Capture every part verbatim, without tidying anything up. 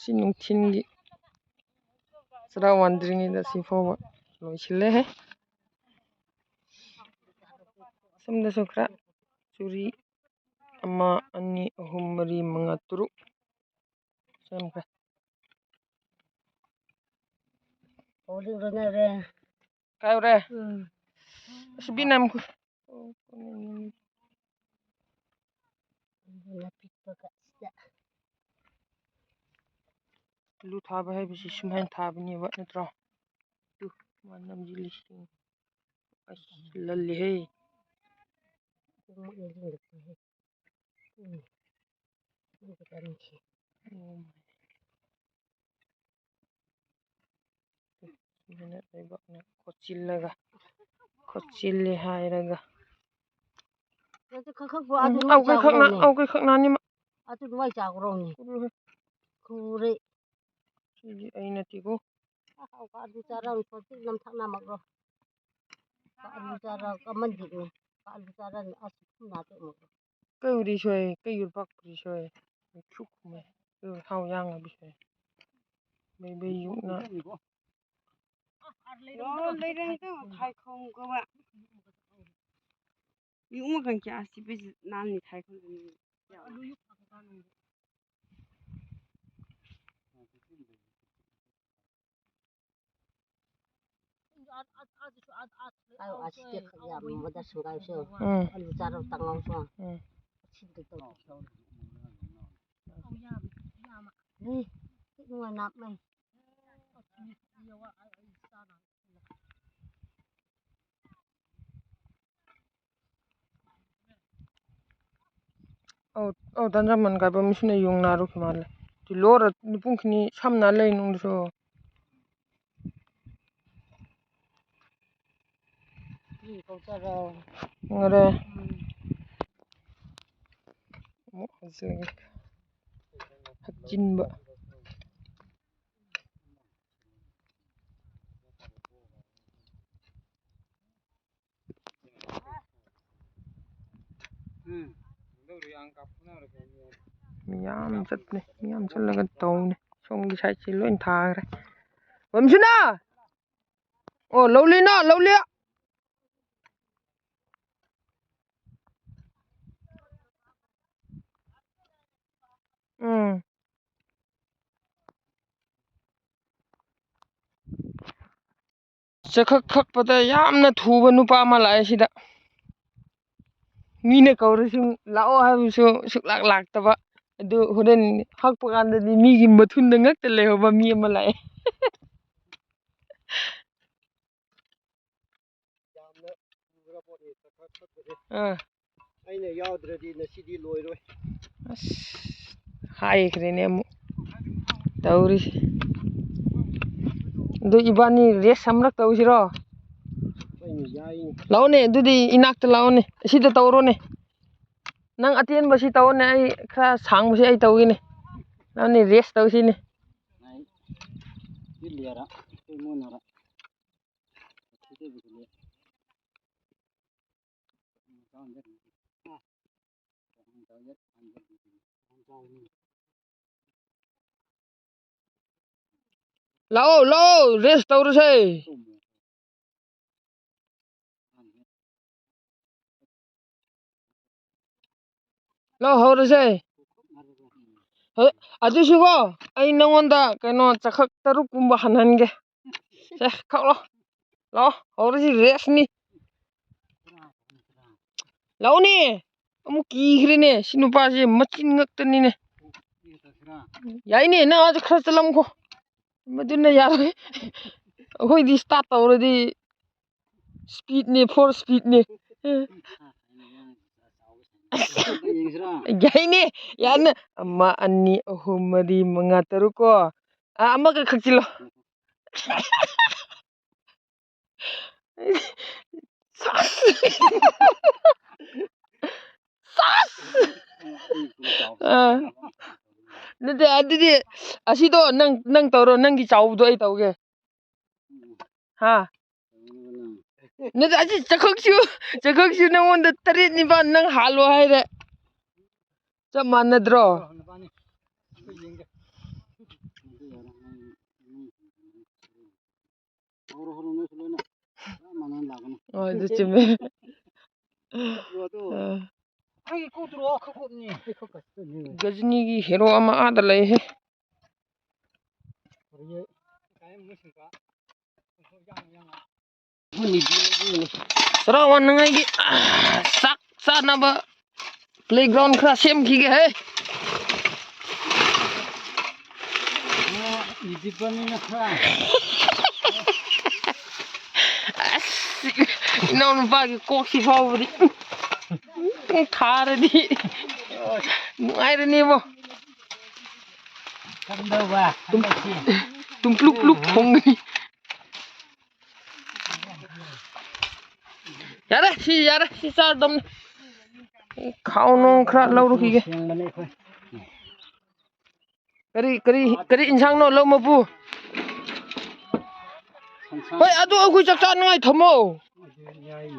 ꯁꯤ ꯅꯨꯡꯊꯤꯜꯒꯤ ꯆꯔꯥ ꯋꯥꯟꯗ꯭ꯔꯤꯉꯩꯗ ꯁꯤ ꯐꯥꯎꯕ ꯂꯣꯏꯁꯤꯜꯂꯦ꯫ ꯁꯣꯝꯗꯁꯨ ꯈꯔ ꯆꯨꯔꯤ ꯑꯃ, ꯑꯅꯤ, ꯑꯍꯨꯝ, ꯃꯔꯤ, ꯃꯉꯥ, ꯇꯔꯨꯛ ꯁꯦꯝꯈ꯭ꯔꯦ꯫ ꯍꯧꯖꯤꯛ ꯂꯣꯏꯅꯔꯦ꯫ ꯀꯥꯏ ꯌꯧꯔꯦ? ꯎꯝ꯫ ꯑꯁ, ꯕꯤꯅꯥꯝ ꯈꯨ-, ꯑꯗꯨꯅ ꯄꯤꯛꯄꯒ ꯁꯤꯗ꯫ ꯑꯂꯨ ꯊꯥꯕ ꯍꯥꯏꯕꯁꯤ ꯁꯨꯃꯥꯏꯅ ꯊꯥꯕꯅꯦꯕ, ꯅꯠꯇ꯭ꯔꯣ? ꯇꯨ, ꯃꯥ ꯅꯝꯁꯤꯜꯂꯤꯁꯤ꯫ ꯑꯁ, ꯂꯜꯂꯤꯍꯦ꯫ ꯑꯗꯨꯃꯛꯅ ꯂꯤꯡꯂꯛꯄꯅꯦ꯫ ꯎꯝ꯫ ꯑꯗꯨꯒ ꯇꯔꯨꯛꯁꯦ꯫ ꯎꯝ꯫ ꯁꯨꯃꯥꯏꯅ ꯂꯩꯕꯥꯛꯅ ꯈꯣꯠꯆꯤꯜꯂꯒ, ꯈꯣꯠꯆꯤꯜꯂꯦ ꯍꯥꯏꯔꯒ꯫ ꯅꯠꯇꯦ, ꯈꯛ ꯈꯛ ꯄꯨꯔꯛꯑꯣ, ꯎꯝ, ꯑꯗꯨ ꯅꯣꯏ ꯑꯧ, ꯀꯩ ꯈꯛꯅ-, ꯆꯥꯈ꯭ꯔꯣꯅꯦ꯫ ꯑꯧ, ꯀꯩ ꯈꯛꯅꯅꯤ ꯃꯥ꯫ ꯑꯗꯨ ꯅꯣꯏ ꯆꯥꯈ꯭ꯔꯣꯅꯦ꯫ ꯎꯝ꯫ ꯈꯨꯔꯦ꯫ ꯁꯤꯗꯤ ꯑꯩ ꯅꯠꯇꯦꯀꯣ꯫ ꯑꯥ, ꯑꯥ, ꯑꯂꯨ ꯆꯥꯔ ꯍꯧꯖꯤꯛ ꯅꯝꯊꯛ ꯅꯝꯃꯛꯂꯣ꯫ ꯑꯂꯨ ꯆꯥꯔ ꯀꯃꯟ ꯖꯤꯠꯅꯤ꯫ ꯑꯂꯨ ꯆꯥꯔ ꯑꯁ ꯊꯨꯝ ꯅꯥꯇꯦ ꯑꯃꯨꯛ꯫ ꯀꯩ ꯎꯔꯤ ꯁꯣꯏ, ꯀꯩ ꯎꯔ ꯄꯥꯛ ꯎꯔꯤ ꯁꯣꯏ꯫ ꯁꯨꯛ ꯈꯨꯝꯃꯦ꯫ ꯀꯩ ꯎꯔ ꯍꯥꯎ ꯌꯥꯡꯉ ꯕꯤ ꯁꯣꯏ꯫ ꯕꯩ ꯕꯩ ꯌꯨꯛꯅ꯫ ꯑꯣ, ꯂꯩꯔꯝꯗꯦ, ꯊꯥꯏ ꯈꯣꯡ ꯀꯧꯕ꯫ ꯌꯨꯝ ꯑꯃ ꯀꯟ ꯀꯌꯥ ꯁꯤ ꯄꯤꯁꯤ ꯅꯥꯟꯅꯤ ꯊꯥꯏ ꯈꯨꯟꯗꯨꯅꯤ꯫ ꯑꯥꯎ, ꯑꯁꯤ ꯇꯦꯛꯈꯠ ꯌꯥꯝ ꯃꯗ ꯁꯨꯡꯒꯥꯏꯁꯨ꯫ ꯎꯝ꯫ ꯑꯂꯨ ꯆꯥꯔ ꯇꯪꯉꯧꯁꯨ꯫ ꯎꯝ꯫ ꯑꯁꯤꯗ ꯇꯧ꯫ ꯎꯝ, ꯅꯨꯡꯉꯥꯏ ꯅꯥꯞꯃꯩ꯫ ꯑꯧ, ꯑꯧ, ꯇꯟꯖꯥꯃꯟ ꯀꯥꯏꯕ ꯃꯤꯁꯤꯅ ꯌꯨꯡ ꯅꯥꯔꯨꯈꯤ ꯃꯥꯜꯂꯦ꯫ ꯇꯤꯜꯂꯣꯔ ꯅꯤꯄꯨꯡ ꯈꯤꯅꯤ ꯁꯝꯅ ꯂꯩ ꯅꯨꯡꯗꯨꯁꯨ꯫ ꯐꯤ ꯀꯧꯊꯔꯣ꯫ ꯉꯔꯦ꯫ ꯎꯝ꯫ ꯑꯃꯨꯛ ꯍꯧꯖꯤꯜꯂꯒꯦ꯫ ꯍꯛꯆꯤꯟꯕ꯫ ꯃꯤ ꯌꯥꯝ ꯆꯠꯄꯅꯦ, ꯃꯤ ꯌꯥꯝ ꯆꯠꯂꯒ ꯇꯧꯕꯅꯦ꯫ ꯁꯣꯝꯒꯤ ꯁꯥꯏꯠꯁꯤ ꯂꯣꯏ ꯊꯥꯈ꯭ꯔꯦ꯫ ꯃꯝꯁꯨꯅꯥ! ꯑꯣ, ꯂꯧꯂꯤꯅ, ꯂꯧꯂꯤ! ꯎꯝ꯫ ꯆꯈꯛ ꯈꯛꯄꯗ ꯌꯥꯝꯅ ꯊꯨꯕ ꯅꯨꯄꯥ ꯑꯃ ꯂꯥꯛꯑꯦ ꯁꯤꯗ꯫ ꯃꯤꯅ ꯀꯧꯔꯁꯨ ꯂꯥꯛꯑꯣ ꯍꯥꯏꯕꯁꯨ ꯁꯨꯛꯂꯥꯛ ꯂꯥꯛꯇꯕ꯫ ꯑꯗꯨ ꯍꯣꯔꯦꯟ ꯍꯛꯄ ꯀꯥꯟꯗꯗꯤ ꯃꯤꯒꯤ ꯃꯊꯨꯟꯗ ꯉꯛꯇ ꯂꯩꯍꯧꯕ ꯃꯤ ꯑꯃ ꯂꯥꯛꯑꯦ꯫ ꯌꯥꯝꯅ ꯂꯨꯔ ꯄꯣꯠꯅꯤ ꯆꯈꯛ ꯈꯛꯄꯁꯦ꯫ ꯑꯥ꯫ ꯑꯩꯅ ꯌꯥꯎꯗ꯭ꯔꯗꯤ ꯉꯁꯤꯗꯤ ꯂꯣꯏꯔꯣꯏ꯫ ꯑꯁ, ꯍꯥꯏꯈ꯭ꯔꯦꯅꯦ ꯑꯃꯨꯛ ꯇꯧꯔꯤꯁꯦ꯫ ꯑꯗꯨ ꯏꯕꯥꯅꯤ ꯔꯦꯁ ꯑꯃꯔꯛ ꯇꯧꯁꯤꯔꯣ? ꯍꯣꯏꯅꯦ, ꯌꯥꯏꯅꯦ꯫ ꯂꯥꯛꯑꯣꯅꯦ, ꯑꯗꯨꯗꯤ ꯏꯅꯥꯛꯇ ꯂꯥꯛꯑꯣꯅꯦ, ꯑꯁꯤꯗ ꯇꯧꯔꯣꯅꯦ꯫ ꯅꯪ ꯑꯇꯦꯟꯕꯁꯤ ꯇꯧꯑꯣꯅꯦ, ꯑꯩ ꯈꯔ ꯁꯥꯡꯕꯁꯤ ꯑꯩ ꯇꯧꯒꯦꯅꯦ꯫ ꯅꯪꯅꯦ ꯔꯦꯁ ꯇꯧꯁꯤꯅꯦ꯫ ꯅꯥꯏ, ꯁꯤ ꯂꯤꯌꯥꯔꯥ, ꯁꯤ ꯃꯨꯟꯅꯔꯥ꯫ ꯁꯤ ꯇꯧꯕꯤꯗꯨꯅꯦ꯫ ꯂꯥꯛꯑꯣ, ꯂꯥꯛꯑꯣ, ꯔꯦꯁ ꯇꯧꯔꯁꯦ꯫ ꯂꯥꯛꯑꯣ, ꯍꯧꯔꯁꯦ꯫ ꯍꯣꯏ, ꯑꯗꯨꯁꯨꯀꯣ, ꯑꯩ ꯅꯪꯉꯣꯟꯗ ꯀꯩꯅꯣ ꯆꯈꯛ ꯇꯔꯨꯛ ꯀꯨꯝꯕ ꯍꯟꯍꯟꯒꯦ꯫ ꯁꯦ, ꯈꯛꯂꯣ꯫ ꯂꯥꯛꯑꯣ, ꯍꯧꯔꯁꯤ, ꯔꯦꯁꯅꯤ꯫ ꯂꯥꯛꯑꯣꯅꯦ꯫ ꯑꯃꯨꯛ ꯀꯤꯈ꯭ꯔꯦꯅꯦ꯫ ꯁꯤ ꯅꯨꯄꯥꯁꯦ ꯃꯆꯤꯟ ꯉꯛꯇꯅꯤꯅꯦ꯫ ꯌꯥꯏꯅꯦ, ꯅꯪ ꯑꯗꯨ ꯈꯔ ꯆꯠꯂꯝꯈꯣ꯫ ꯃꯗꯨꯅ ꯌꯥꯔꯣꯏ꯫ ꯑꯩꯈꯣꯏꯗꯤ ꯁ꯭ꯇꯥꯔꯠ ꯇꯧꯔꯗꯤ ꯁ꯭ꯄꯤꯠꯅꯦ, ꯐꯣꯔ ꯁ꯭ꯄꯤꯠꯅꯦ꯫ ꯌꯦꯡꯁꯤꯔꯥ? ꯌꯥꯏꯅꯦ, ꯌꯥꯝꯅ꯫ ꯑꯃ, ꯑꯅꯤ, ꯑꯍꯨꯝ, ꯃꯔꯤ, ꯃꯉꯥ, ꯇꯔꯨꯛ ꯀꯣ꯫ ꯑꯥ, ꯑꯃꯒ ꯈꯛꯆꯤꯜꯂꯣ꯫ ꯁꯥꯁ! ꯁꯥꯁ! ꯑꯥ꯫ ꯅꯠꯇꯦ, ꯑꯗꯨꯗꯤ ꯑꯁꯤꯗꯣ ꯅꯪ, ꯅꯪ ꯇꯧꯔꯣ, ꯅꯪꯒꯤ ꯆꯥꯎꯕꯗꯣ ꯑꯩ ꯇꯧꯒꯦ꯫ ꯍꯥ? ꯅꯠꯇꯦ, ꯑꯁꯤ ꯆꯈꯛꯁꯨ, ꯆꯈꯛꯁꯨ ꯅꯪꯉꯣꯟꯗ ꯇꯔꯦꯠ ꯅꯤꯄꯥꯜ ꯅꯪ ꯍꯥꯜꯂꯣ ꯍꯥꯏꯔꯦ꯫ ꯆꯞ ꯃꯥꯟꯅꯗ꯭ꯔꯣ? ꯑꯗꯨ ꯆꯨꯝꯃꯦ꯫ ꯑ꯫ ꯒꯖꯅꯤꯒꯤ ꯍꯦꯔꯣ ꯑꯃ ꯑꯥꯗ ꯂꯩꯍꯦ꯫ ꯆꯔꯥ ꯋꯥꯅꯉꯥꯏꯒꯤ, ꯑ, ꯆꯥꯛ ꯆꯥꯅꯕ playground ꯈꯔ ꯁꯦꯝꯈꯤꯒꯦ ꯍꯦ꯫ ꯑꯁ, ꯏꯅꯥꯎꯅꯨꯄꯥꯒꯤ ꯀꯣꯛꯁꯤ ꯐꯥꯎꯕꯗꯤ ꯊꯥꯔꯗꯤ ꯅꯨꯡꯉꯥꯏꯔꯅꯤꯕꯣ꯫ ꯀꯝꯗꯧꯕ? ꯇꯨꯝ-, ꯍꯟꯗꯛꯁꯤ? ꯇꯨꯝꯄ꯭ꯂꯨꯞ ꯄ꯭ꯂꯨꯞ ꯈꯣꯡꯒꯅꯤ꯫ ꯌꯥꯔꯦ, ꯁꯤ ꯌꯥꯔꯦ, ꯁꯤ ꯆꯥꯔꯗꯝꯅꯤ꯫ ꯈꯥꯎ ꯅꯨꯡ ꯈꯔ ꯂꯧꯔꯨꯈꯤꯒꯦ꯫ ꯁꯦꯡꯕꯅꯦ ꯑꯩꯈꯣꯏ꯫ ꯀꯔꯤ, ꯀꯔꯤ, ꯀꯔꯤ ꯏꯟꯁꯥꯡꯅꯣ, ꯂꯧ ꯃꯄꯨ? ꯁꯟꯁꯥ꯫ ꯍꯣꯏ, ꯑꯗꯨ ꯑꯩꯈꯣꯏ ꯆꯥꯛ ꯆꯥꯅꯉꯥꯏ ꯊꯝꯃꯣ꯫ ꯌꯥꯏ꯫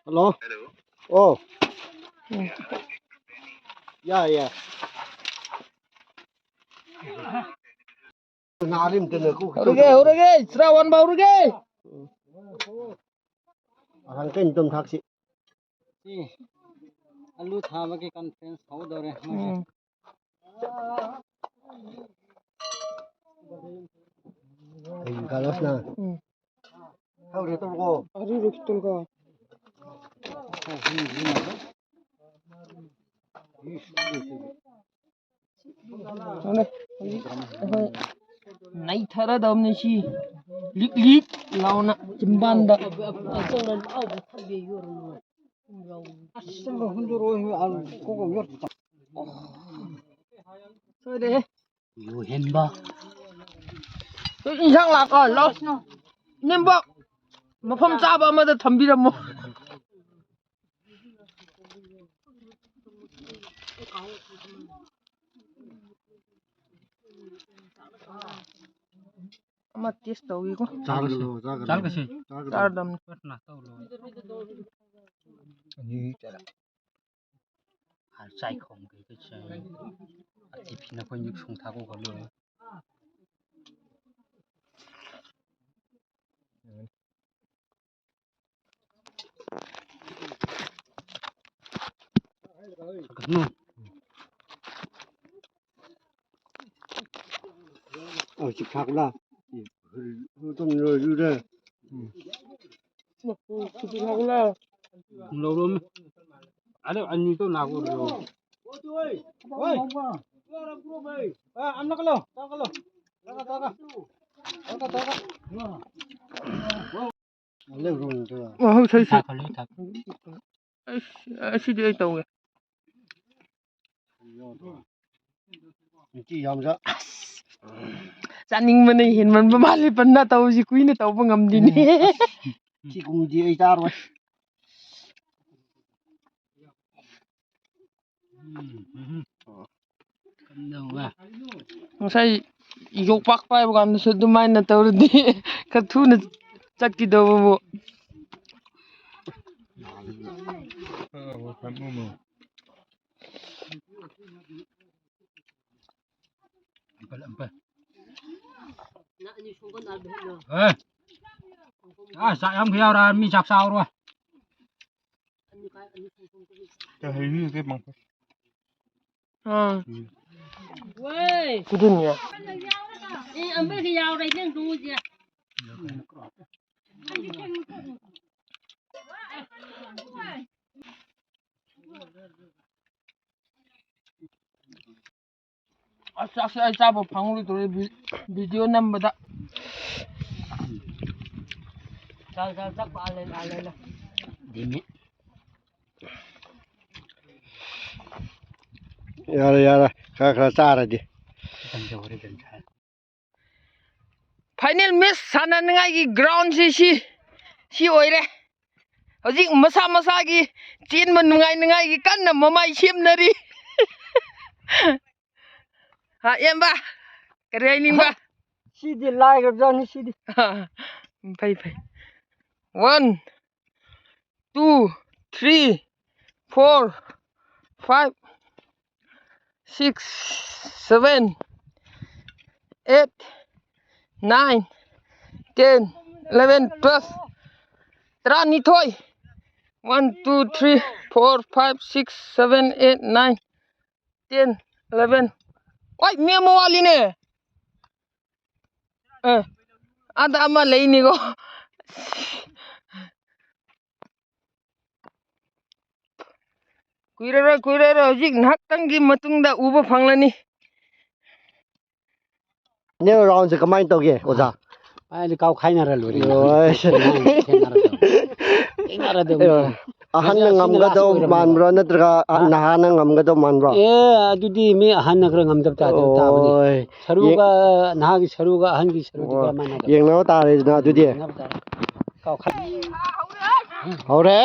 ꯍꯜꯂꯣ꯫ ꯍꯜꯂꯣ꯫ ꯑꯣ꯫ ꯎꯝ꯫ ꯌꯥ, ꯌꯥ꯫ ꯍꯧꯔꯒꯦ, ꯍꯧꯔꯒꯦ, ꯆꯔꯥ ꯋꯥꯟꯕ ꯍꯧꯔꯒꯦ꯫ ꯑꯍꯟ ꯀꯩꯅꯣ ꯇꯨꯝ ꯊꯥꯛꯁꯤ꯫ ꯁꯤ ꯑꯂꯨ ꯊꯥꯕꯒꯤ conference ꯍꯧꯗꯧꯔꯦ ꯃꯣꯏꯁꯦ꯫ ꯎꯝ꯫ ꯀꯩ ꯀꯥꯟꯅꯁꯤꯅ? ꯎꯝ꯫ ꯍꯧꯔꯦ ꯇꯧꯔꯣ꯫ ꯑꯔꯨ ꯔꯨ ꯈꯤꯇꯪ ꯀꯣ꯫ ꯈꯪꯗꯦ, ꯍꯧꯖꯤꯛ ꯑꯩꯈꯣꯏ ꯅꯩꯊꯔꯗꯕꯅꯤ ꯁꯤ꯫ ꯂꯤꯛ ꯂꯤꯛ ꯂꯥꯎꯅ ꯆꯤꯝꯕꯥꯟꯗ꯫ ꯑꯁ, ꯍꯨꯟꯗꯣꯔꯛꯑꯣ, ꯑꯂꯨ ꯀꯣꯛ ꯑꯃ ꯌꯣꯠ-, ꯁꯣꯏꯔꯦꯍꯦ꯫ ꯌꯨ ꯍꯦꯟꯕ꯫ ꯏꯟꯁꯥꯡ ꯂꯥꯛꯀꯣ, ꯂꯥꯎꯁꯅꯨ꯫ ꯅꯦꯝꯕꯣꯛ, ꯃꯐꯝ ꯆꯥꯕ ꯑꯃꯗ ꯊꯝꯕꯤꯔꯝꯃꯣ꯫ ꯑꯃ taste ꯇꯧꯒꯦꯀꯣ꯫ ꯆꯥꯒꯅꯨ, ꯆꯥꯒꯅꯨ꯫ ꯆꯥꯔꯒꯁꯤ꯫ ꯆꯥꯒꯅꯨ꯫ ꯆꯥꯔꯗꯝꯅꯤ꯫ ꯄꯠꯅ ꯇꯧꯔꯣ꯫ ꯑꯅꯤ ꯆꯥꯔꯦ꯫ ꯍꯥꯔ ꯆꯥꯏꯈꯣꯝ ꯀꯩꯀꯩ ꯆꯥꯏ꯫ ꯑꯇꯤ ꯐꯤꯅ ꯑꯩꯈꯣꯏ ꯃꯤꯛ ꯁꯨꯡ ꯊꯥꯛꯄ ꯈꯣꯠꯂꯣꯏ꯫ ꯎꯝ꯫ ꯑꯣ, ꯆꯤꯛ ꯊꯥꯛꯂꯥ? ꯎꯝ꯫ ꯎꯝ꯫ ꯂꯧꯔꯝꯃꯤ꯫ ꯑꯗꯨ ꯑꯅꯤꯗꯣ ꯅꯥꯀꯣ꯫ ꯋꯥꯍꯧ ꯁꯩꯁꯦ꯫ ꯑꯁ, ꯑꯁꯤꯗꯤ ꯑꯩ ꯇꯧꯒꯦ꯫ ꯆꯥꯅꯤꯡꯕꯅ ꯍꯦꯟꯃꯟꯕ ꯃꯥꯜꯂꯦ, ꯄꯟꯅ ꯇꯧꯁꯤ ꯀꯨꯏꯅ ꯇꯧꯕ ꯉꯝꯗꯦꯅꯦ꯫ ꯁꯤꯒꯨꯝꯗꯤ ꯑꯩ ꯆꯥꯔꯣꯏ꯫ ꯉꯁꯥꯏ ꯌꯣꯄꯥꯛ ꯄꯥꯏꯕ ꯀꯥꯟꯗꯁꯨ ꯑꯗꯨꯃꯥꯏꯅ ꯇꯧꯔꯗꯤ ꯈꯔ ꯊꯨꯅ ꯆꯠꯈꯤꯗꯧꯕꯕꯨ꯫ ꯑꯦ꯫ ꯑꯥ, ꯆꯥꯛ ꯌꯥꯝ ꯌꯥꯎꯔ ꯃꯤ ꯆꯥꯛ ꯆꯥꯔꯣꯏ꯫ ꯑꯥ꯫ ꯑꯗꯨꯅꯦ꯫ ꯑꯦ, ꯑꯃꯒ ꯌꯥꯎꯔꯦ, ꯏꯕꯦꯝ, ꯇꯨꯁꯦ꯫ ꯑꯁ, ꯆꯥꯛꯁꯦ ꯑꯩ ꯆꯥꯕ ꯐꯪꯉꯔꯣꯏꯗꯧꯔꯦ, ꯚꯤ-, ꯚꯤꯗꯤꯑꯣ ꯅꯝꯕꯗ꯫ ꯆꯥꯛ, ꯆꯥꯛ, ꯆꯥꯛ, ꯑꯥ, ꯂꯩ, ꯑꯥ, ꯂꯩ, ꯂꯩ꯫ ꯌꯥꯔꯦ, ꯌꯥꯔꯦ, ꯈꯔ ꯈꯔ ꯆꯥꯔꯗꯤ꯫ ꯐꯥꯏꯅꯦꯜ ꯃꯦꯠꯆ ꯁꯥꯟꯅꯅꯤꯡꯉꯥꯏꯒꯤ ꯒ꯭ꯔꯥꯎꯟꯁꯤ ꯁꯤ, ꯁꯤ ꯑꯣꯏꯔꯦ꯫ ꯍꯧꯖꯤꯛ ꯃꯁꯥ ꯃꯁꯥꯒꯤ ꯆꯦꯟꯕ ꯅꯨꯡꯉꯥꯏꯅꯤꯡꯉꯥꯏꯒꯤ ꯀꯟꯅ ꯃꯃꯥꯏ ꯁꯦꯝꯅꯔꯤ꯫ ꯍꯥ, ꯏꯌꯥꯝꯕ, ꯀꯔꯤ ꯍꯥꯏꯅꯤꯡꯕ? ꯁꯤꯗꯤ ꯂꯥꯏꯈ꯭ꯔꯕꯖꯥꯠꯅꯤ, ꯁꯤꯗꯤ꯫ ꯐꯩ, ꯐꯩ꯫ One, two, three, four, five, six, seven, eight, nine, ten, eleven, twelve, ꯇꯔꯥꯅꯤꯊꯣꯏ꯫ One, two, three, four, five, six, seven, eight, nine, ten, eleven. ꯋꯥꯏ, ꯃꯤ ꯑꯃ ꯋꯥꯠꯂꯤꯅꯦ꯫ ꯑ, ꯑꯥꯗ ꯑꯃ ꯂꯩꯅꯤꯀꯣ꯫ ꯀꯨꯏꯔꯔꯣꯏ, ꯀꯨꯏꯔꯔꯣꯏ, ꯍꯧꯖꯤꯛ ꯉꯥꯏꯍꯥꯛꯇꯪꯒꯤ ꯃꯇꯨꯡꯗ ꯎꯕ ꯐꯪꯂꯅꯤ꯫ Final round ꯁꯦ ꯀꯃꯥꯏꯅ ꯇꯧꯒꯦ, ꯑꯣꯖꯥ? ꯑꯩꯗꯤ ꯀꯥꯎꯈꯥꯏꯅꯔ ꯂꯣꯏꯔꯦ꯫ ꯍꯣꯏ꯫ ꯊꯦꯡꯅꯔꯗꯕꯅꯤ꯫ ꯊꯦꯡꯅꯔꯗꯕꯅꯤ꯫ ꯑꯦ, ꯑꯍꯟꯅ ꯑꯁꯤꯅ ꯉꯝꯒꯗꯧ last ꯑꯣꯏꯔꯕꯅꯦꯕ꯫ ꯃꯥꯟꯕ꯭ꯔꯣ, ꯅꯠꯇ꯭ꯔꯒ ꯑ-, ꯍꯥ? ꯅꯍꯥꯅ ꯉꯝꯒꯗꯧ ꯃꯥꯟꯕ꯭ꯔꯣ? ꯑꯦ, ꯑꯗꯨꯗꯤ ꯃꯤ ꯑꯍꯟꯅ ꯈꯔ ꯉꯝꯗꯕ ꯇꯥꯗꯧ ꯇꯥꯕꯅꯤ꯫ ꯍꯣꯏ꯫ ꯁꯔꯨꯒ, ꯌꯦ-, ꯅꯍꯥꯒꯤ ꯁꯔꯨꯗꯨꯒ ꯍꯣꯏ꯫ ꯃꯥꯟꯅꯗꯕ꯫ ꯌꯦꯡꯅꯕ ꯇꯥꯔꯦꯗꯅ ꯑꯗꯨꯗꯤ꯫ ꯌꯦꯡꯅꯕ ꯇꯥꯔꯦ꯫ ꯀꯥꯎꯈꯠ-, ꯍꯧꯔꯦ꯫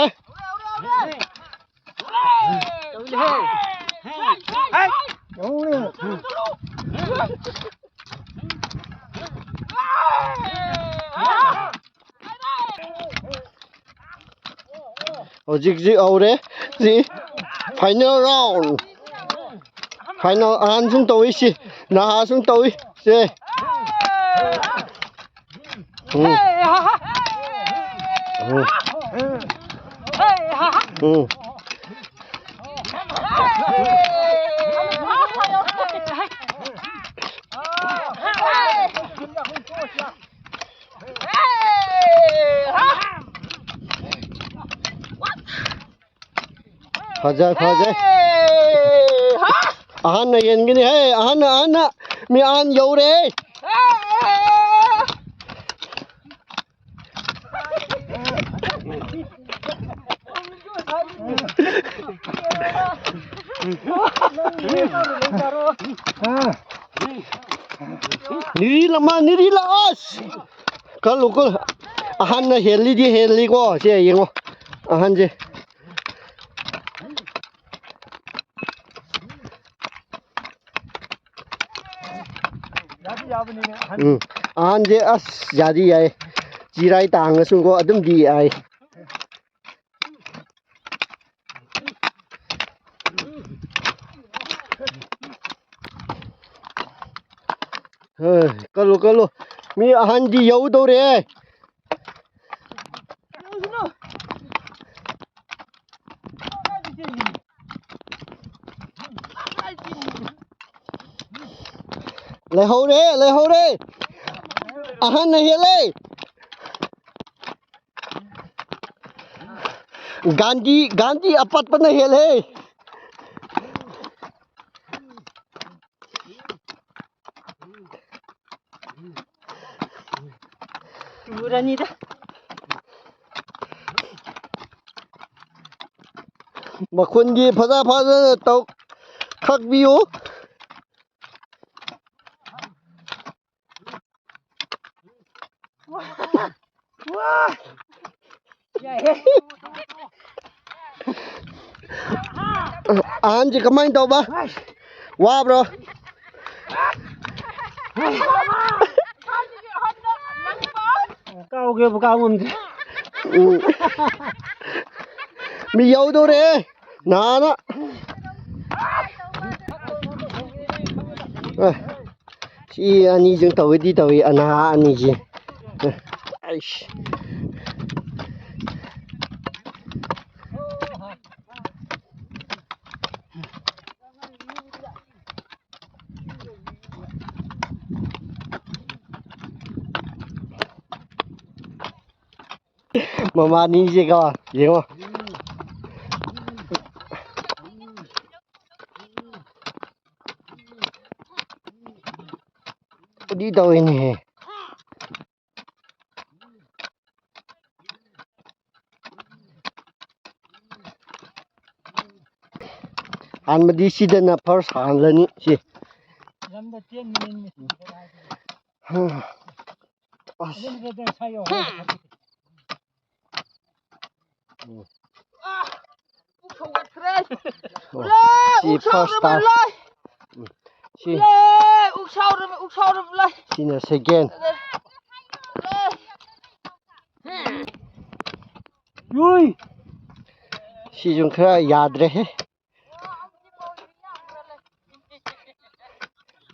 ꯍꯧꯖꯤꯛ ꯍꯧꯖꯤꯛ ꯍꯧꯔꯦ꯫ ꯁꯤ final round꯫ Final ꯑꯍꯟ ꯁꯨꯝ ꯇꯧꯏ ꯁꯤ꯫ ꯅꯍꯥ ꯁꯨꯝ ꯇꯧꯏ꯫ ꯁꯦ꯫ ꯎꯝ꯫ ꯎꯝ꯫ ꯎꯝ꯫ ꯐꯖꯩ, ꯐꯖꯩ꯫ ꯑꯍꯟꯅ ꯌꯦꯟꯒꯅꯤ ꯍꯦ, ꯑꯍꯟꯅ, ꯑꯍꯟꯅ꯫ ꯃꯤ ꯑꯍꯟ ꯌꯧꯔꯦ꯫ ꯅꯤꯔꯤ ꯂꯃ, ꯅꯤꯔꯤ ꯂꯥꯁ꯫ ꯀꯜꯂꯨ, ꯀꯜꯂꯨ꯫ ꯑꯍꯟꯅ ꯍꯦꯜꯂꯤꯗꯤ ꯍꯦꯜꯂꯤꯀꯣ꯫ ꯁꯦ ꯌꯦꯡꯉꯣ꯫ ꯑꯍꯟꯁꯦ꯫ ꯎꯝ꯫ ꯑꯍꯟꯁꯦ ꯑꯁ ꯌꯥꯗꯤ ꯌꯥꯏ꯫ ꯆꯤꯔꯥꯏ ꯇꯥꯡꯉꯁꯨꯀꯣ ꯑꯗꯨꯝꯗꯤ ꯌꯥꯏ꯫ ꯍꯣꯏ, ꯀꯜꯂꯨ, ꯀꯜꯂꯨ꯫ ꯃꯤ ꯑꯍꯟꯗꯤ ꯌꯧꯗꯧꯔꯦ꯫ ꯂꯩꯍꯧꯔꯦ, ꯂꯩꯍꯧꯔꯦ꯫ ꯑꯍꯟꯅ ꯍꯦꯜꯂꯦ꯫ ꯒꯥꯟꯙꯤ, ꯒꯥꯟꯙꯤ ꯑꯄꯠꯄꯅ ꯍꯦꯜꯂꯦ꯫ ꯇꯨꯔꯅꯤꯗ꯫ ꯃꯈꯣꯟꯒꯤ ꯐꯖ ꯐꯖꯅ ꯇꯧ, ꯈꯥꯛꯄꯤꯌꯨ꯫ ꯑꯍꯟꯁꯤ ꯀꯃꯥꯏꯅ ꯇꯧꯕ? ꯋꯥꯕ꯭ꯔꯣ? ꯀꯥꯎꯒꯦꯕꯨ ꯀꯥꯎ ꯉꯝꯗꯦ꯫ ꯎꯝ꯫ ꯃꯤ ꯌꯧꯗꯧꯔꯦ꯫ ꯅꯍꯥꯟꯅ꯫ ꯑꯦ꯫ ꯁꯤ ꯑꯅꯤꯁꯤ ꯇꯧꯏꯗꯤ ꯇꯧꯏ, ꯑꯅꯥ ꯑꯅꯤꯁꯤ꯫ ꯑꯩꯁ꯫ ꯃꯃꯥꯅꯤꯁꯦꯀꯣ, ꯌꯦꯡꯉꯣ꯫ ꯎꯗꯤ ꯇꯧꯏꯅꯦꯍꯦ꯫ ꯍꯥꯟꯕꯗꯤ ꯁꯤꯗꯅ first ꯍꯥꯜꯂꯅꯤ ꯁꯤ꯫ ꯂꯝꯗ ꯇꯦꯟ ꯃꯤꯅꯤꯠ ꯃꯤꯁ꯫ ꯑꯁ꯫ ꯑꯗꯨꯅ ꯁꯥꯏꯌꯣ꯫ ꯎꯝ꯫ ꯄꯨꯛ ꯁꯧꯒꯠꯈ꯭ꯔꯦ꯫ ꯑꯣ, ꯂꯦ, ꯁꯤ ꯎꯛ first ꯁꯥꯎꯔꯕ time꯫ ꯂꯣꯏ꯫ ꯎꯝ, ꯁꯤ꯫ ꯂꯦ, ꯎꯛ ꯁꯥꯎꯔꯕ, ꯎꯛ ꯁꯥꯎꯔꯕ ꯂꯣꯏ꯫ ꯁꯤꯅ second꯫ ꯂꯦ꯫ ꯁꯤꯁꯨ ꯈꯔ ꯌꯥꯗ꯭ꯔꯦꯍꯦ꯫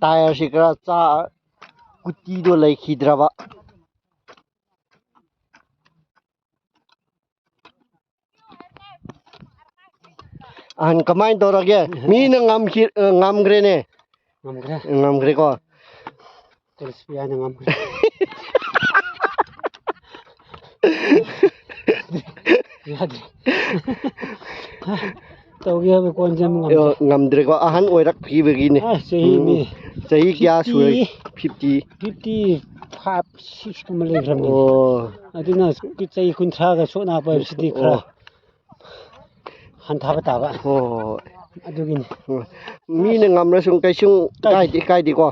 Tyre ꯁꯤ ꯈꯔ ꯆꯥ-, ꯀꯨꯇꯤꯗꯣ ꯂꯩꯈꯤꯗ꯭ꯔꯕ꯫ ꯑꯍꯟ, ꯀꯃꯥꯏꯅ ꯇꯧꯔꯒꯦ? ꯃꯤꯅ ꯉꯝꯈꯤ-, ꯑ, ꯉꯝꯈ꯭ꯔꯦꯅꯦ꯫ ꯉꯝꯈ꯭ꯔꯦ꯫ ꯉꯝꯈ꯭ꯔꯦꯀꯣ꯫ ꯀ꯭ꯔꯤꯁꯄꯤꯌꯥꯅ ꯉꯝꯈ꯭ꯔꯦ꯫ ꯌꯥꯗ꯭ꯔꯦ꯫ ꯇꯧꯒꯦ ꯍꯥꯏꯕ ꯀꯣꯟꯁꯦ ꯑꯃꯨꯛ ꯉꯝꯗ꯭ꯔꯦ꯫ ꯑꯣ, ꯉꯝꯗ꯭ꯔꯦꯀꯣ, ꯑꯍꯟ ꯑꯣꯏꯔꯛꯈꯤꯕꯒꯤꯅꯦ꯫ ꯑ, ꯆꯍꯤ ꯎꯝ, ꯃꯤ ꯆꯍꯤ ꯀꯌꯥ ꯁꯨꯔꯦ? ꯐꯤꯐꯇꯤ꯫ ꯐꯤꯐꯇꯤ ꯐꯥꯏꯚ, ꯁꯤꯛꯁ ꯀꯨꯝꯕ ꯂꯩꯈ꯭ꯔꯕꯅꯤ꯫ ꯑꯣ꯫ ꯑꯗꯨꯅ ꯆꯍꯤ ꯀꯨꯟꯊ꯭ꯔꯥꯒ ꯁꯣꯛ ꯅꯥꯄ ꯍꯥꯏꯕꯁꯤꯗꯤ ꯈꯔ ꯑꯣ꯫ ꯍꯟꯊꯕ ꯇꯥꯕ꯫ ꯍꯣꯏ, ꯍꯣꯏ, ꯍꯣꯏ꯫ ꯑꯗꯨꯒꯤꯅꯤ꯫ ꯎꯝ꯫ ꯃꯤꯅ ꯉꯝꯔꯁꯨ ꯀꯩꯁꯨ ꯀꯥꯏꯗꯦ꯫ ꯀꯥꯏꯗꯦ, ꯀꯥꯏꯗꯦꯀꯣ꯫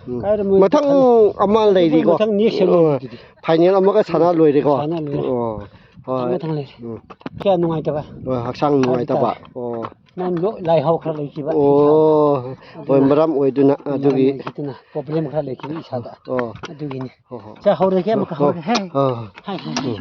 ꯎꯝ꯫ ꯀꯥꯏꯔꯝꯃꯣꯏ, ꯃꯊꯪ ꯃꯊꯪ ꯑꯃ ꯂꯩꯔꯤꯀꯣ꯫ ꯃꯊꯪ next year ꯑꯣ꯫ ꯂꯩꯔꯤꯗꯨꯗꯤ꯫ Final ꯑꯃꯒ ꯁꯥꯟꯅ ꯂꯣꯏꯔꯦꯀꯣ꯫ ꯁꯥꯟꯅ ꯂꯣꯏꯔꯦ꯫ ꯑꯣ꯫ ꯍꯣꯏ꯫ ꯃꯊꯪ ꯂꯩꯔꯦ꯫ ꯎꯝ꯫ ꯀꯌꯥ ꯅꯨꯡꯉꯥꯏꯇꯕ꯫ ꯍꯣꯏ, ꯍꯛꯆꯥꯡ ꯍꯥꯏꯕ ꯅꯨꯡꯉꯥꯏꯇꯕ꯫ ꯇꯥꯔꯦ꯫ ꯑꯣ꯫ ꯅꯪ ꯂꯣ-, ꯂꯥꯏꯍꯧ ꯈꯔ ꯂꯩꯈꯤꯕ꯫ ꯑꯣ꯫ ꯍꯣꯏ, ꯑꯗꯨꯅ ꯃꯔꯝ ꯑꯣꯏꯗꯨꯅ ꯃꯔꯝ ꯑꯗꯨꯒꯤ꯫ ꯑꯣꯏꯈꯤꯗꯨꯅ problem ꯈꯔ ꯂꯩꯈꯤꯕ ꯏꯁꯥꯗ꯫ ꯑꯣ꯫ ꯑꯗꯨꯒꯤꯅꯤ꯫ ꯍꯣꯏ, ꯍꯣꯏ꯫ ꯁꯦ, ꯍꯧꯔꯒꯦ ꯑꯃꯨꯛꯀ ꯍꯣꯏ, ꯍꯣꯏ꯫ ꯍꯧꯔꯒꯦ꯫ ꯍꯦ꯫ ꯑꯥ꯫ ꯍꯥꯏ, ꯍꯥꯏ, ꯍꯥꯏ꯫ ꯎꯝ꯫